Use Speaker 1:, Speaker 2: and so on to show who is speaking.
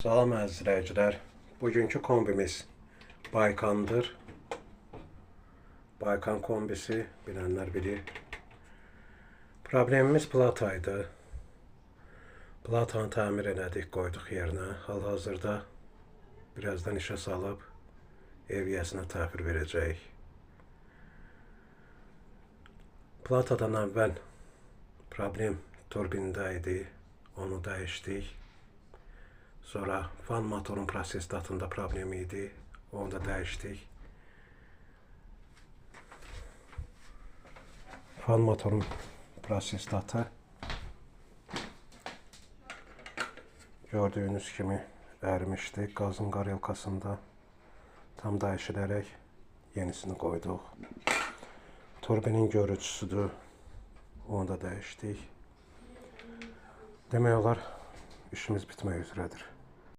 Speaker 1: Salam əziz izləyicilər. Bugünkü kombimiz Baykandır. Baykan kombisi bilənlər bilir. Problemimiz plataydı. Platanı təmir elədik, qoyduq yerinə. Hal-hazırda birazdan işə salıb ev yiyəsinə təhvil verəcəyik. Platadan əvvəl problem turbində idi. Onu dəyişdik. Sonra fan motorun prosestatında problemi idi. Onu da dəyişdik. Fan motorun prosestatı gördüyünüz kimi ərimişdi. Qazın qarelkasında tam dəyişilərək yenisini qoyduq. Turbinin görücüsüdür. Onu da dəyişdik. Demək olar işimiz bitmək üzrədir.